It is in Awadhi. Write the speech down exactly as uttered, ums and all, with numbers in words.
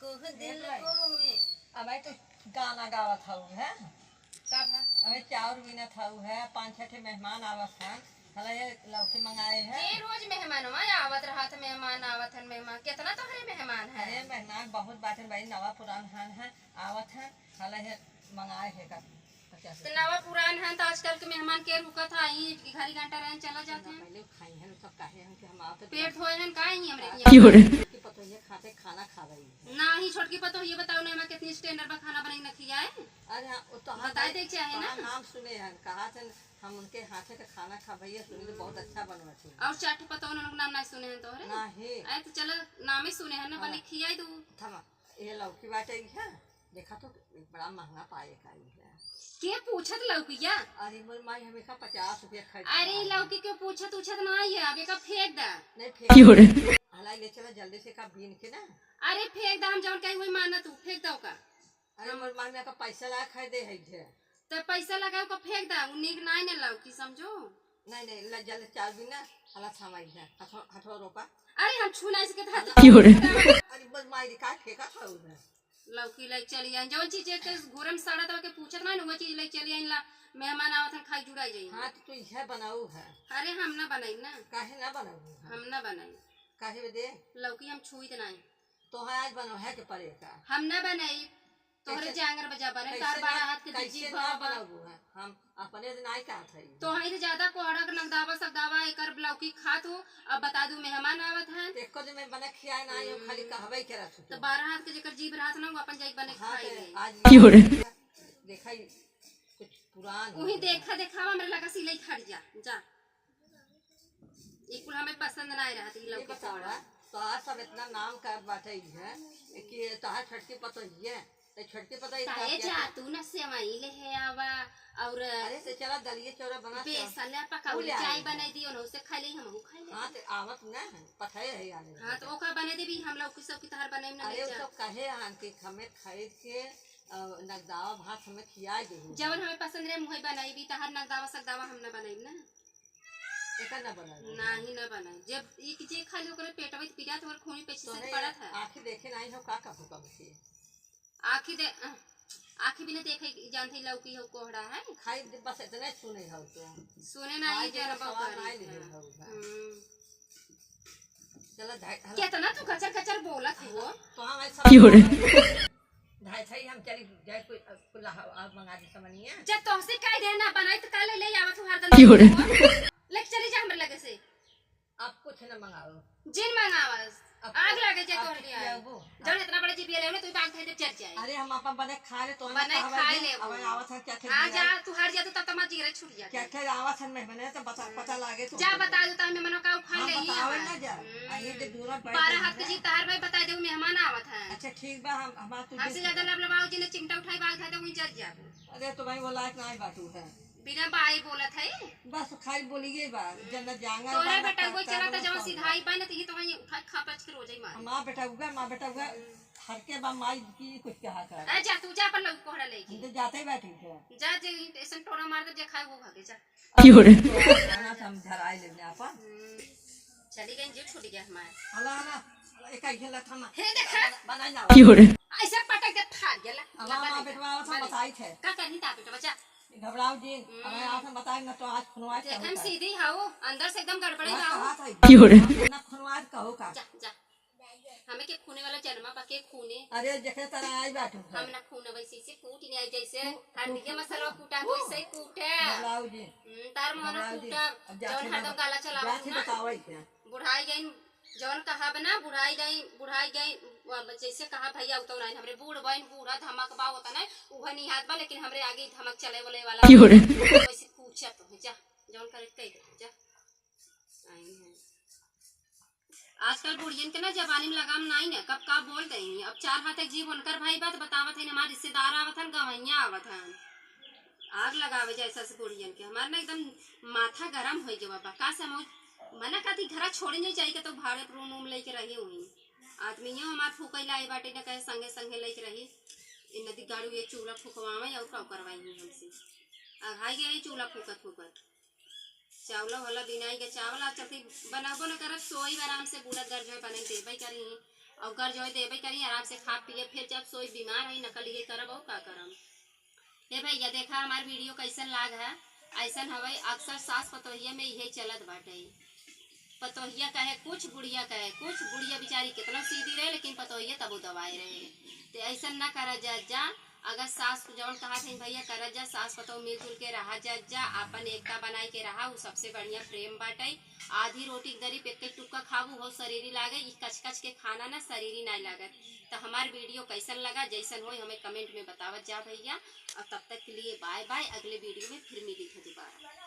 कुछ दिल को में। अब भाई तू गाना गावत हऊ है। का भा? अबे चाउर बीनत हऊ है, पाँच छह ठे मेहमान आवत हैं। हला ये लौकी मंगाए है। ये रोज मेहमानवा आवत रहत, मेहमान आवत हन, मेहमान। केतना तोहरे मेहमान है? अरे मेहमान बहुत बाटे भाई, नवा पुरान हन है, आवत हैं। हला ये मंगाए है का पचास तो रुपया। नवा पुरान हन तो आजकल के मेहमान के रुकत है, यहीं घड़ी घंटा रहन चला जात हैं। पहले खाई हैं, सब काहे हैं कि हम आवत पेट धोए हैं, का ही हमरे यहाँ? की हो रे? कि पतोहिया खाते खाना खा रही है। ना ही छोटकी पतोहिया बताओ ना, हमारे कितनी standard बा खाना बनाई ना खियाए। अरे हाँ, वो तो हम बताए भाई दे चाहे ना। कहाँ नाम सुने हैं, कहा थे हम उनके हाथे का खाना खा भैया, सुने तो बहुत अच्छा बनवा थे। और चार ठे पतोह उन लोग नाम ना सुने हैं तोहरे? नहीं। अरे तो चलो नाम ही सुने हैं ना, हाँ। बने खियाई दू। थमा, ये लौकी बाटे ही है, देखा तो बड़ा महंगा पाए का ही है। के पूछत लौकिया? अरे मोर माई हमें का पचास रुपया खरीद अरे के लाई। लौकी के पूछत उछत ना आई है, अब एका फेंक दा। नहीं फेंक की हो रे? हलाई ले चला जल्दी से का बीन के ना। अरे फेंक दा, हम जौन कही वही माना तू, फेंक दा ओका। अरे मोर माई में का पैसा लगा खरीदे है जे। तो पैसा लगाओ का फेंक दा, उ नीक नाई ने लौकी समझो। नहीं नहीं, ला जल्दी चार बीन ना, हला थमाई है, हथो हथो रोपा। अरे हम छू नहीं सके था। की हो रे? अरे मोर माई रे का फेंका था उधर। लौकी लाई चली आइन, जौन चीज एक घूरम सड़त बा के पूछत ना, वो चीज लाई चली आइन ला, मेहमान आवत हन, खाई जुड़ा जाई। हाँ, तो तू इहे बनाऊ है। अरे हम ना बनाई ना। काहे ना बनाऊ है? हम ना बनाई। काहे बे दे? लौकी हम छुई त नाई। तो है आज बनाऊ है के परे का? हम ना बनाई। तोहरे कैसे, जांगर बजा बने, कैसे तार बारह ना, हाथ के कैसे जीभ ना बा। बनाऊ है? हम अपने से नाई कहत हई। तो हई रे ज्यादा कोहड़ा के नगदावा सगदावा एकर लौकी खात हो, अब बता दू मेहमान आवत हैं। एको दिन में बने खियाए ना आयो, खाली हम्म। कहबे करत हो। तो बारह हाथ के जेकर जीभ रहत ना, वो अपन जाई बने हाँ, खाई तो ले। आज की हो रे? देखा ही कुछ पुरान हो उही गया। देखा देखावा हमरे लगा सिलाई खड़ जा, जा। ई कुल हमें पसंद ना रहत, ई ये लौकी बतावा, कोहड़ा। तो आज सब इतना नाम कर बाटे है कि तोहार छोटकी पतोहिए तो छोटकी पता ही काहे क्या जा क्या तू ना सेवई ले है आवा और अरे से चला दलिए चौरा बना के बेसन ले पकौड़ी वो ले चाय आई। बनाई दी, उन्हों से खा ले, हम खा ले। हाँ, तो आवत ना है, पठाए है आने हाँ, तो ओका बने देबी, हम लोग की सब की तहार बनाई ना अरे, ले वो जा। तो कहे हन कि हमें खरीद के, अ, नगदावा भात हमें खिया दे। जवन हमें पसंद रहे, मुहे बनाई भी, तहार नगदावा सगदावा हम ना बनाई ना। एका ना बनाई। नाही ना बनाई। जब एक जे खा ले, ओकरे पेटवा के पीड़ा, तो ओकर खूनी पेशी से तोहरे पड़त है। आँखी देखे नाही हो, का कहू कब से? आँखी दे, आँखी बिना देखे जानते लौकी हो कोहड़ा है। खाई दे, बस इतने सुने हो तो। सुने ना, खाई ये के तो जानबा सवाल करी। नहीं लिहे हो, हाँ। हम्म। चलो, धाई, हलो। कितना तू कचर कचर बोलत हो? तो हम ऐसा की हो रे? धाई, धाई, हम चली जाए, कोई, अ, कुल्ला, अ, मंगा दी समनिया। जब तोहसे कह दे ना बनाई तो काले ले आवा तू हरदम की हो रे? लेके चली जा हमरे लगे से। आप कुछ न मंगाओ। जिन मंगावस। अब आग तो लागे जे आप तोहर की लिया। खियाबो? जौन इतना बड़ा जीभिया लेव ना, तू बाग धइले जर जाए। अरे हम अपन बने खा ले, तो बने खा ले। अब आवत है क्या थे आ जा, तू हार जा, तू तब तमा जीरे छूट जा। क्या थे आवत है मैं बने तो बता, हम्म। पता लागे तो। जा बता दो, तब मैं मनो का उखा हाँ, ले ही बतावे हमार। ना जा। हम्म। आ ये जे दूरा बैठ बारह हाथ के है। जी तार भाई बता दे, मेहमान आवत है। अच्छा ठीक बा, हम, हमार तू हमसे देख ज्यादा लो। लबलबाओ जी ने चिमटा उठाई, बाग धइले वहीं जर जाबो। अरे तो भाई वो लायक ना बाटू है। बिना बाई बोलत है। बस खाली बोलिए बा, हम्म। जन जांगर तोरे बा, ना बेटा वो करता चला बा, था ना जवन सब। सिधाई बा ना, तो ये तो वहीं उठा खा पच के रोजे मार। माँ बेटा उगा, माँ बेटा उगा, हम्म। हर के बा माई की कुछ कहा कर। आ जा, तू जा अपन लौकी कोहड़ा लेके। हम तो जाते ही बैठी थे। जा, जे ऐसन टोना मार दे, जे खाए वो भागे, जा। की हो रे? खाना तो हम धराई लेने आपन। हम्म। चली गई, जे छूट गया हमार। हला, हला, हला, एक आई गेला थामा। हे देखा। बना, बना ना। की हो रे? ऐसे पटक के फाड़ गेला। अब ला माँ बना बेटवा आवत हम बना। बताई थे। का करही ता बेटवा, जा। घबराओ जी, हम्म। अब आवत हम बताई ना तो आज खुनवा देख, हम सीधी हाउ, अंदर से एकदम गड़बड़े हाउ। की हो रे? ना खुनवा कहो का। जा, जा। हमें के खूने वाला जन्मा बा के खूने। अरे, जेकरे तरह आई बाटू। हम ना खून वैसे से कूट नहीं आई, जैसे तू, हल्दी के तू, मसाला तू, कूटा, तू। वैसे ही कूटे। घबराओ जी। हम्म, तार मोहरा घबराओ जी। कूटा, अब जाके जौन हरदम बता-, गाला चलावत जाके ना। बताओ ऐसे। बुढ़ाई गई, जौन कहा बना, बुढ़ाई गई, बुढ़ाई गई, अब जैसे कहा भैया उतौ नहीं, हमरे बूढ़ बहन बूढ़ा धमक बा होता नहीं, उहे निहात बा, लेकिन हमरे आगे धमक चले वाले वाला की हो रे? वैसे पूछा तो जा, जौन करे कह दे, जा। आई है। आजकल बुढ़ियन के ना जबानी में लगाम नाई ना, कब का बोल देही। अब चार हाथ एक जीभ उनकर भाई बा, त बतावत है, हमार रिश्तेदार आवत हन, गवैया आवत हन। आग लगावे जैसा से बुढ़ियन के, हमार ना एकदम माथा गरम होइ गवा बा। का से हम मना खाती घरा छोड़े नहीं जाई के तो भाड़े पर रूम वूम लेके रही हुई। आदमियों हमार फूकैला आई बाटे ना, कहे संगे संगे लेके रही। इ नदी गाड़ू ये चूल्हा फुकवावे और का करवाई हुई हमसे। अघाई गई चूल्हा फूकत फूकत। चावला वाला बिनाई के चावल आज चलती बनाबो न करब, सोई आराम से बूढ़ा दर्द में बनाई देबे करी। और घर जोए देबे करी, आराम से खा पिए, फिर जब सोई बीमार है, नकल ये करब और का करब। ए भैया, देखा हमार video कैसन लाग है। ऐसन हवै, अक्सर सास पतोहिया में इहे चलत बाटे। पतोहिया कहे कुछ, बुढ़िया कहे कुछ। बुढ़िया बेचारी कितना सीधी रहे, लेकिन पतोहिया तबो दबाए रहे। ते ऐसन ना करा जा, जा। अगर सास जौन कहा थे भैया, करा जा, सास पतोह मिलजुल के रहा जा, जा, आपन एकता बनाए के रहा, उ सबसे बढ़िया प्रेम बाटे। आधी रोटी के दरी पे एक टुक्का खाबू, हो शरीरी लागे, ई कच कच के खाना ना शरीरी नाई लागत। तो हमार video कैसन लगा, जैसन होई, हमें comment में बतावत जा भैया। और तब तक के लिए bye bye, अगले video में फिर मिली थे दोबारा।